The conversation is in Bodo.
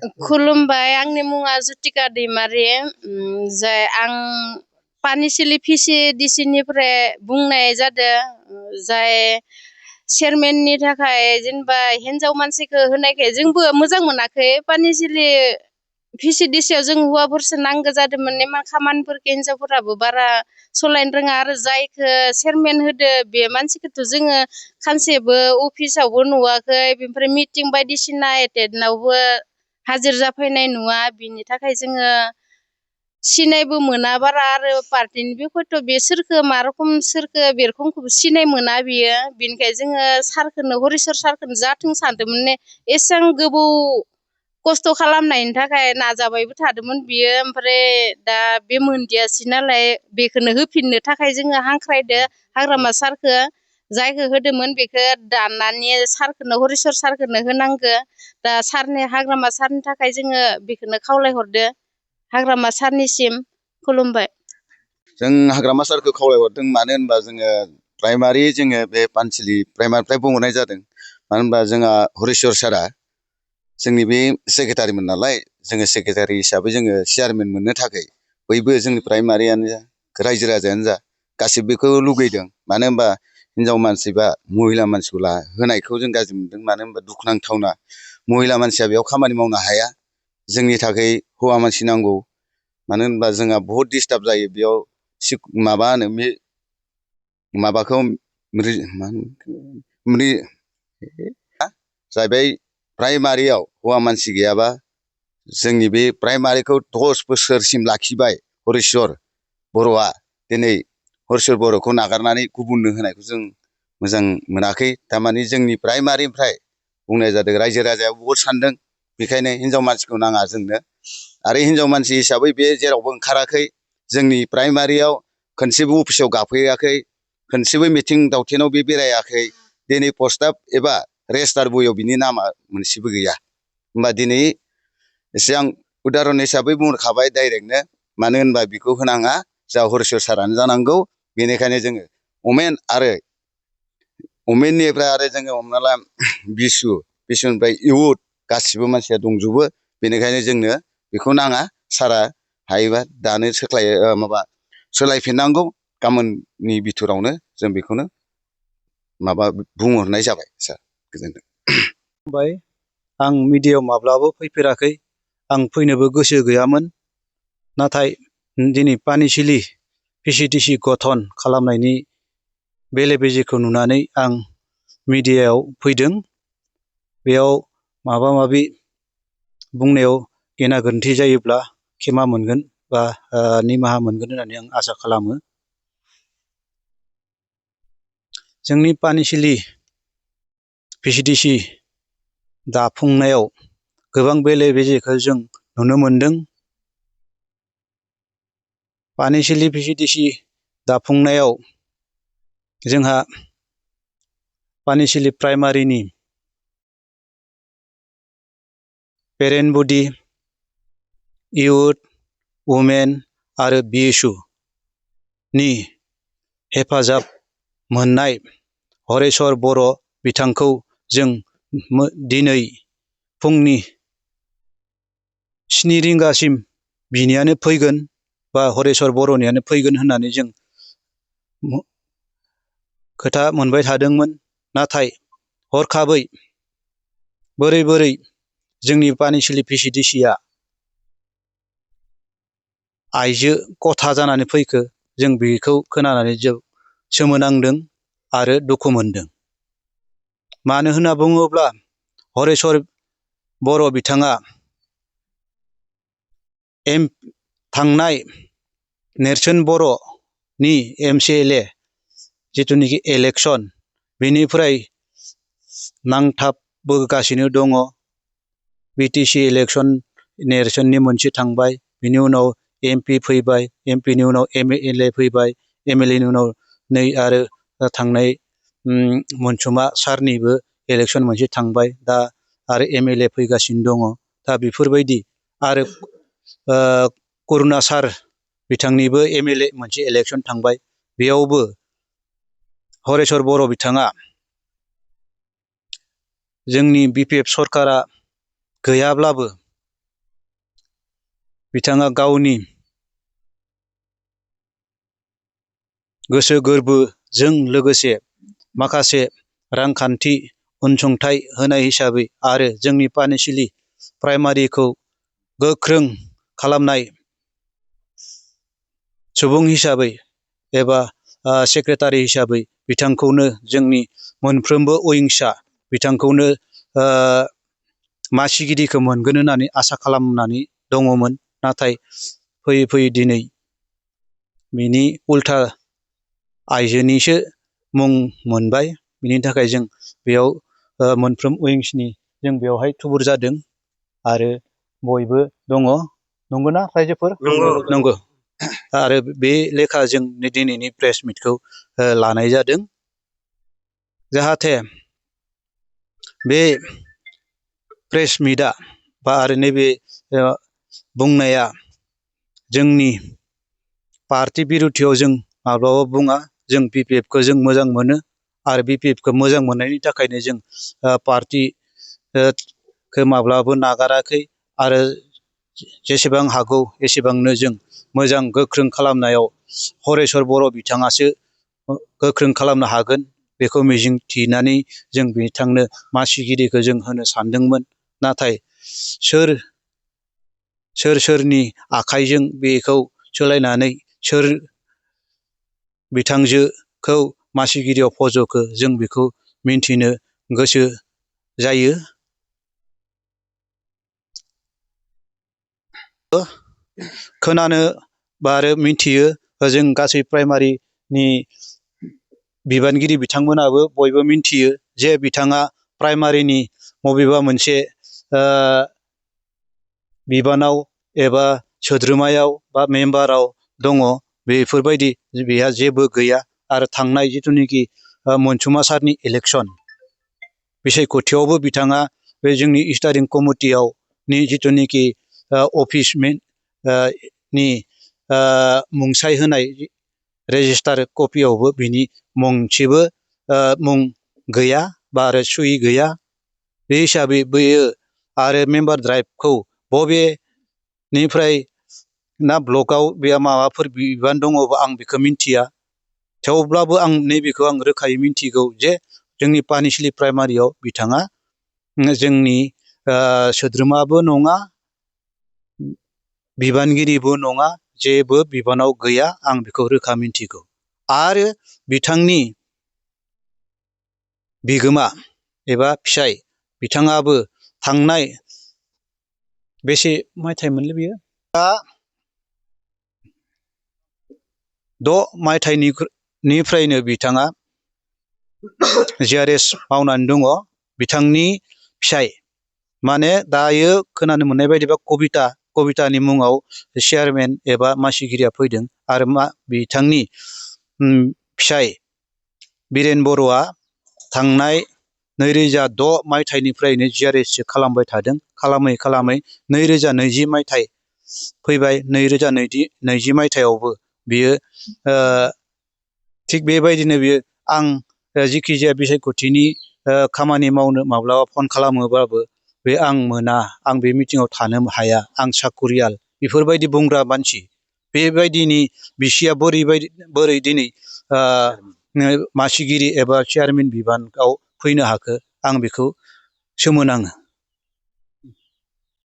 खुलुमबाय आंनि मुङा जुतिका दैमारि जाय आं पानिसिलि PCDC निफ्राय बुंनाय जादों जाय चेयारमेननि थाखाय जेनेबा हिन्जाव मानसिखौ होनायखाय जोंबो मोजां मोनाखै पानिसिलि PCDC जों हौवाफोरसो नांगौ जादोंमोन नेमा खामानिफोरखौ हिन्जावफोराबो बारा सलायनो रोङा आरो जायखौ चेयारमेन होदो बे मानसिखौथ' जोङो खानसेबो अफिसावबो नुवाखै बेनिफ्राय मिटिं बायदिसिना एटेन्डआवबो हाजिर जाफैनाय नुवा बिनि थाखाय जोङो सिनायबो मोना बारा आरो पार्टिनि बिखयथ' बे सोरखो मा रखम सोरखो बे रखमखौबो सिनाय मोना बियो बिनिखाय जोङो सारखौनो हरिसर सारखौनो जाथों सानदोंमोन एसेबां गोबाव खस्थ' खालामनायनि थाखाय नाजाबायबो थादोंमोन बियो ओमफ्राय दा बे मोनदियासै नालाय बेखौनो होफिननो थाखाय जोङो हांख्रायदो हाग्रामा सारखौ जायखौ होदोंमोन बेखौ दाननानै सारखौनो हरिसर सारखौनो होनांगो दा सारनि हाग्रामा सारनि थाखाय जोङो बेखौनो खावलायहरदो हाग्रामा सारनिसिम खुलुमबाय। जों हाग्रामा सारखौ खावलायहरदों मानो होनबा जोङो प्राइमारि जोङो बे पानसिलि प्राइमारिनिफ्राय बुंहरनाय जादों मानो होनबा जोंहा हरिश्वर सारा जोंनि बे सेक्रेटारिमोन नालाय जोङो सेक्रेटारि हिसाबै जोङो चेयारमेन मोननो थाखाय बयबो जोंनि प्राइमारियानो जा रायजो राजायानो जा गासिबो बेखौ लुगैदों मानो होनबा हिनजाव मानसि बा महिला मानसिखौ होनायखौ जों गाज्रि मोनदों मानो होनबा दुखुनांथावना महिला मानसिया बेयाव खामानि मावनो हाया जोंनि थाखाय हौवा मानसि नांगौ मानो होनबा जोंहा बहुद डिस्टार्ब जायो बेयाव माबा होनो बे माबाखौ जाहैबाय प्राइमारियाव हौवा मानसि गैयाबा जोंनि बे प्राइमारिखौ 10 बोसोरसिम लाखिबाय हरिश्वर बर'आ दिनै हरिश्वर बर'खौ नागारनानै गुबुननो होनायखौ जों मोजां मोनाखै थारमाने जोंनि प्राइमारिनिफ्राय बुंनाय जादों रायजो राजाया बहुद सानदों बेखायनो हिनजाव मानसिखौ नाङा जोंनो आरो हिनजाव मानसि हिसाबै बे जेरावबो ओंखाराखै जोंनि प्राइमारियाव खनसेबो अफिसाव गाफैयाखै खनसेबो मिथिं दावथेनाव बे बेरायाखै दिनै प्रस्ताब एबा रेजिस्टार बहियाव बिनि नामा मोनसेबो गैया होमबा दिनै एसे आं उदाहरन हिसाबै बुंहरखाबाय डाइरेक्टनो मानो होनबा बेखौ होनाङा जा हरिश्वर सारानो जानांगौ बेनिखायनो जोङो अमेननिफ्राय आरो जोङो हमना ला बिसुनिफ्राय इउथ गासिबो मानसिया दंजोबो बेनिखायनो जोंनो बेखौ नाङा सारा हायोबा दानो सोलायफिननांगौ गाबोननि बिथोरावनो जों बेखौनो बुंहरनाय जाबाय सार गोजोन्थों। आं मिडियायाव माब्लाबो फैफेराखै आं फैनोबो गोसो गैयामोन नाथाय दिनै पानिसिलि PCDC गठन खालामनायनि बेले बेजेखौ नुनानै आं मिडियायाव फैदों बेयाव माबा माबि बुंनायाव गेना गोरोन्थि जायोब्ला क्षमा मोनगोन बा निमाहा मोनगोन होननानै आं आसा खालामो। जोंनि पानिसिलि PCDC दाफुंनायाव गोबां बेले बेजेखौ जों नुनो मोनदों। पानिसिलि PCDC दाफुंनायाव जोंहा पानिसिलि प्राइमारिनि पेरेन्ट बडि इउथ वुमेन आरो BSU नि हेफाजाब मोननाय हरेश्वर बर' बिथांखौ जों दिनै फुंनि 7 रिंगासिम बिनियानो फैगोन बा हरेश्वर बर'नियानो फैगोन होननानै जों खोथा मोनबाय थादोंमोन नाथाय हरखाबै बोरै जोंनि पानिसिलि PCDCआ आइजो गथा जानानै फैखो जों बेखौ खोनानानै जों सोमोनांदों आरो दुखु मोनदों। मानो होनना बुङोब्ला हरेश्वर बर' बिथाङा थांनाय नेर्सोन बर'नि MCLA जिथुनिखि इलेक्सन बेनिफ्राय नांथाबबोगासिनो दङ। BTC इलेक्सन नेर्सोननि मोनसे थांबाय बिनि उनाव MP फैबाय MPनि उनाव MLA फैबाय MLAनि उनाव नै आरो थांनाय मनसुमा सारनिबो इलेक्सन मोनसे थांबाय दा आरो MLA फैगासिनो दङ। दा बेफोरबायदि आरो करुणा सार बिथांनिबो MLA मोनसे इलेक्सन थांबाय बेयावबो हरेश्वर बर' बिथाङा जोंनि BPF सरकारा गैयाब्लाबो बिथाङा गावनि गोसो गोरबोजों लोगोसे माखासे रांखान्थि अनसुंथाइ होनाय हिसाबै आरो जोंनि पानिसिलि प्राइमारिखौ गोख्रों खालामनाय सुबुं हिसाबै एबा सेक्रेटारि हिसाबै बिथांखौनो जोंनि मोनफ्रोमबो उइंसआ बिथांखौनो मासिगिरिखौ मोनगोन होननानै आसा खालामनानै दङमोन। नाथाय फैयै फैयै दिनै बिनि उल्था आइजोनिसो मुं मोनबाय। बिनि थाखाय जों बेयाव मोनफ्रोम उइंसनि जों बेवहाय थुबुर जादों आरो बयबो दङ। नंगौना रायजोफोर? नंगौ। आरो बे लेखा जों दिनैनि प्रेस मिटखौ लानाय जादों जाहाथे बे प्रेस मिटआ बा आरो नैबे बुंनाया जोंनि पार्टि बिरुथियाव जों माब्लाबा बुङा। जों BPF-खौ जों मोजां मोनो आरो BPF-खौ मोजां मोननायनि थाखायनो जों पार्टिखौ माब्लाबाबो नागाराखै आरो जेसेबां हागौ एसेबांनो जों मोजां गोख्रों खालामनायाव हरेश्वर बर' बिथाङासो गोख्रों खालामनो हागोन बेखौ मिजिं थिनानै जों बिथांनो मासिगिरिखौ जों होनो सानदोंमोन। नाथाय सोरनि आखाइजों बेखौ सोलायनानै सोर बिथांजोखौ मासिगिरियाव फज'खो जों बेखौ मिन्थिनो गोसो जायो। खोनानो बा आरो मिन्थियो जों गासै प्राइमारिनि बिबानगिरि बिथांमोनाबो बयबो मिन्थियो जे बिथाङा प्राइमारिनि बबेबा मोनसे बिबानाव एबा सोद्रोमायाव बा मेम्बाराव दङ। बेफोरबायदि बेहा जेबो गैया आरो थांनाय जिथुनिखि मनसुमा सारनि इलेक्सन बिसायख'थियावबो बिथाङा बे जोंनि स्टारिं कमिटियावनि जिथुनिखि अफिसनि मुंसाइ होनाय रेजिस्टार कपियावबो बिनि मोनसेबो मुं गैया बा आरो सुहि गैया। बे हिसाबै बेयो आरो मेम्बार ड्राइभखौ बबेनिफ्राय ना ब्लकआव बे माबाफोर बिबान दङबा आं बेखौ मिन्थिया। थेवब्लाबो आं नैबेखौ आं रोखायै मिन्थिगौ जे जोंनि पानिसिलि प्राइमारियाव बिथाङा जोंनि सोद्रोमाबो नङा बिबानगिरिबो नङा जेबो बिबानाव गैया आं बेखौ रोखा मिन्थिगौ। आरो बिथांनि बिगोमा एबा फिसाय बिथाङाबो थांनाय बेसे मायथाइमोनलै बियो 6 मायथाइनिफ्रायनो बिथाङा JRS मावनानै दङ। बिथांनि फिसाय माने दायो खोनानो मोननाय बायदिबा कबितानि मुङाव चेयारमेन एबा मासिगिरिया फैदों आरो बिथांनि फिसाय बिरेन बर'आ थांनाय 2006 मायथाइनिफ्रायनो JRS खालामबाय थादों। खालामै खालामै 2020 मायथाइ फैबाय। 2020 मायथाइयावबो बियो थिग बेबायदिनो बियो आं जिखि जाया बिसायख'थिनि खामानि मावनो माब्लाबा फन खालामोबाबो बे आं मोना आं बे मिटिङाव थानो हाया आं साखुरियाल बेफोरबायदि बुंग्रा मानसि। बेबायदिनि बिसिया बोरै दिनै मासिगिरि एबा चेयारमेन बिबानाव फैनो हाखो आं बेखौ सोमोनाङो।